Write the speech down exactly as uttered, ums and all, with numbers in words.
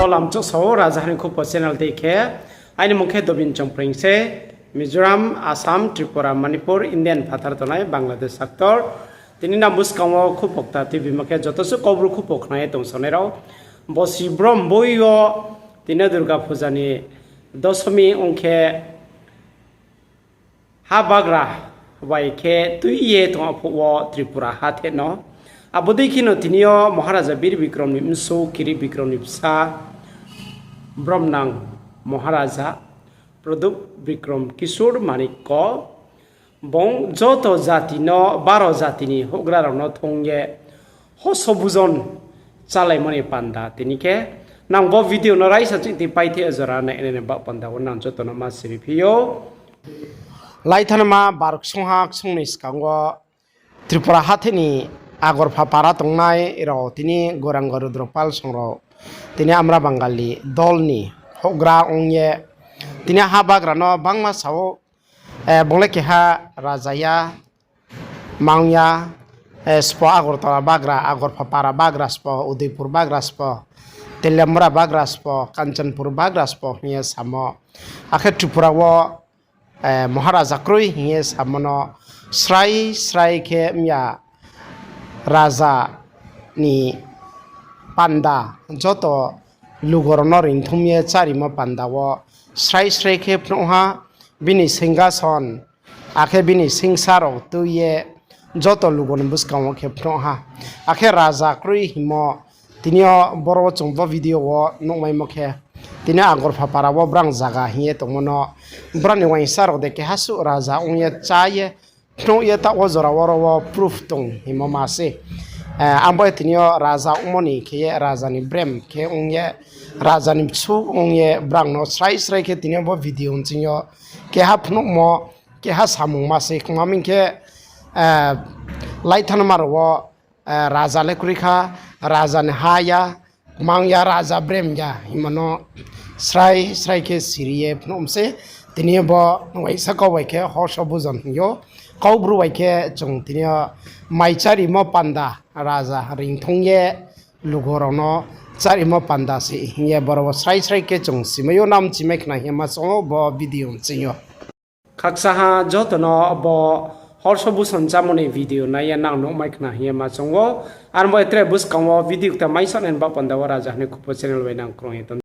Lamchouh sao Raja Hani Khupo channel dei khe, aini mung khe Dobin Chongpreng se, Mizoram, Assam, Tripura, Manipur, Indian phathar tongnai Bangladesh actor. Tini nang buskang wo Khupo Kta T V ma khe joto suh Kaubru Khupo khna ye tongsonai rao. Bosi brom boi yo tini Durga Puja ni dosomi ong khe ha bagra bai khe tui ye tong aphuh wo Tripura ha theh no. Abo dei khe no tini yo Maharaja Bir Bikrom ni bsouh Kiri Bikrom ni bsa bromnang Maharaja Pradyot Bikrom Kishore Manikya bung joto jati no, baro jati ni houhgra rao no thong ye hoso bujon chálaimo ni panda. Tini khe nang bo video no raisa ching ti paitheh jora nai nai ni baoh panda wo nang joto no ma siri phi ou. Laithanma bar ksungha ksung ni skang wo Tripura hatheh ni Agorpha para tongnai rao tini Gauranga Rudra Pal song rao tini Amra Bangali dol ni houhgra ong ye tini ha bagra no bangma sa ou, bung le keha raja ya, mang ya, sbo Agartala bagra, Agorpha para bagra sbo, Udaipur bagra sbo, Teliamura bagra sbo, Kanchanpur bagra sbo hing ye samo. Akhe Tripura wo Maharaja kroi hing ye samo no srai srai khe mya raja ni panda joto lugo rao no ringthum ye chárimo panda wo srai srai khe phnuh ha, bini singhason, akhe bini singsa rao tui ye joto lugo ni buskang wo khe phnuh ha. Akhe raja kroi hingmo tini yo boro wo chung bo video wo nuhmaimo khe, tini Agorpha para wo brang zaga hing ye tongmo no brang ni uaingsa rao de keha suh raja ong ye chá ye phnuh ye taoh wo jora wo ro wo proof tong hingmo ma se. Ang bo tini yo raja ongmo ni khe ye raja ni brem khe ong ye raja ni bsouh ong ye brang no srai srai khe tini yo bo video nching yo keha phnuhmo, keha samung ma se. Kma mi khe, laithanma rao wo raja le kroi kha, raja ni ha ya, mang ya, raja brem ya hingmo no srai srai khe siri ye phnuh mi se. Tini yo bo uaingsa kau bai khe hoso bujon hing ou, Kaubru bai khe chung tini yo mai chárimo panda, raja ringthum ye lugo rao no chárimo panda se hing ye boro wo srai srai khe chung simai ou, nang chimai khna hing ye ma choung ou bo video nching yo. Khakchangha joto no bo hoso bujon chámo ni video nai ye nang nuhmai khna hing ye ma choung ou. Aro bo tre buskang wo video kta mai sonai ni baoh panda wo Raja Hani Khupo channel bai nang krung ye tong.